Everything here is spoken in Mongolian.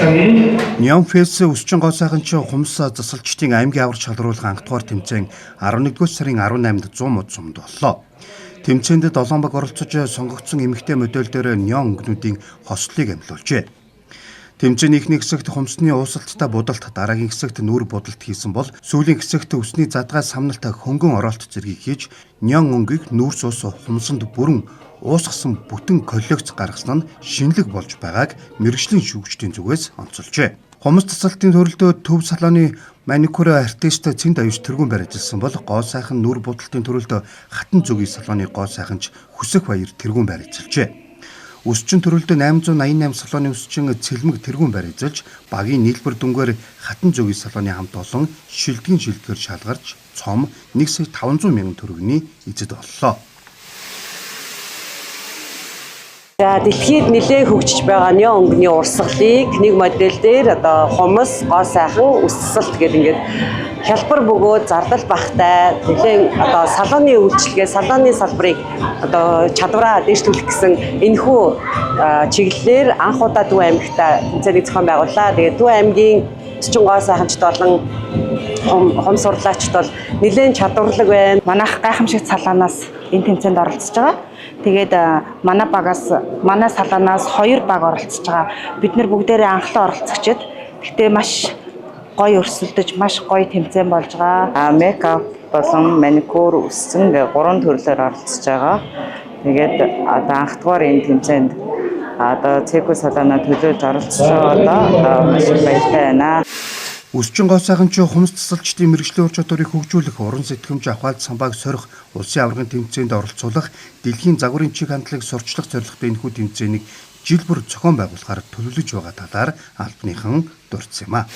Баярлалаа. Ньон Фэс Өсчин гоо сайхан чинь хумс засалчдын аймгийн аварч шалруулах анхдугаар тэмцээн 11-р сарын 18-нд 100 мод сумд боллоо. Тэмцээнд 7 баг оролцож сонгогдсон эмэгтэй модель дээр ньон өнгөнүүдийн хослолыг амлуулжээ. Тэмцээний эхний хэсэгт хумсны уусалттай будалт, дараагийн хэсэгт нүүр будалт хийсэн бол сүүлийн хэсэгт үсний задгай самналт хөнгөн оролт зэргийг хийж ньон өнгийг нүүрс ус хумсанд бүрэн уусгасан бүтэн коллекц гаргасан нь шинэлэг болж байгааг мэргэжлийн шүүгчдийн зүгээс онцолжээ. Хумс засалтын төрөлдөө төв салоны маникюр артист Цэнд аюуч тэргүүн байр ажилласан бол гоо сайхан нүүр будалтын төрөлд хатан зүгийн салоны гоо сайханч Хүсэх баяр тэргүүн байр ажиллажээ. Өсчин төрөлдөө 888 салоны өсчин Цэлмэг тэргүүн байр эзэлж багийн нийлбэр дүнгээр хатан зүгийн салоны хамт олон шилдгийн шилдгээр шалгарч цом 1 сая 500 мянган төгрөгийн эзэд боллоо. За дэлхийд нэлээд хөгжиж байгаа ньон өнгөний урсгалыг нэг модель дээр одоо хумс, гоо сайхан, үс засалт гэдэг ингээд хялбар бөгөөд зардал багтай нэлээд одоо салоны үйлчилгээ, салоны салбарыг одоо чадвараа дээшлүүлэх гэсэн энэхүү чиглэлээр анх удаа Төв аймагта тэмцээнийг зохион байгууллаа. Тэгээд Төв аймгийн өсчин гоо сайханчд болон хум сурлаачд бол нэлээд чадварлаг байна. Манайх гайхамшигт салаанаас энэ тэмцээнд оролцож байгаа. Тэгээд манай багаас манай салаанаас 2 баг оролцож байгаа. Бид нар бүгдээрээ анхлан оролцогчд. Гэхдээ маш гоё өрсөлдөж, маш гоё тэмцээн болж байгаа. Мейкап болон маникюр үссэн гэх гурван төрлөөр оролцож байгаа. Тэгээд одоо анхдугаар энэ тэмцээнд одоо Цэку салаанаа төлөөлж оролцож байгаа одоо маш их баяртай байна. Өсчин гоо сайхан чинь хумс засалчдын мэргэжлийн ур чадварыг хөгжүүлэх, уран сэтгэмж ахуайлт самбааг сорих, улсын аваргын тэмцээнд оролцуулах, дэлхийн загварын чиг хандлагыг сурчлах зорилготой энэхүү тэмцээнийг жил бүр зохион байгуулахаар төлөвлөж байгаа талаар албаныхан дурдсан юм а.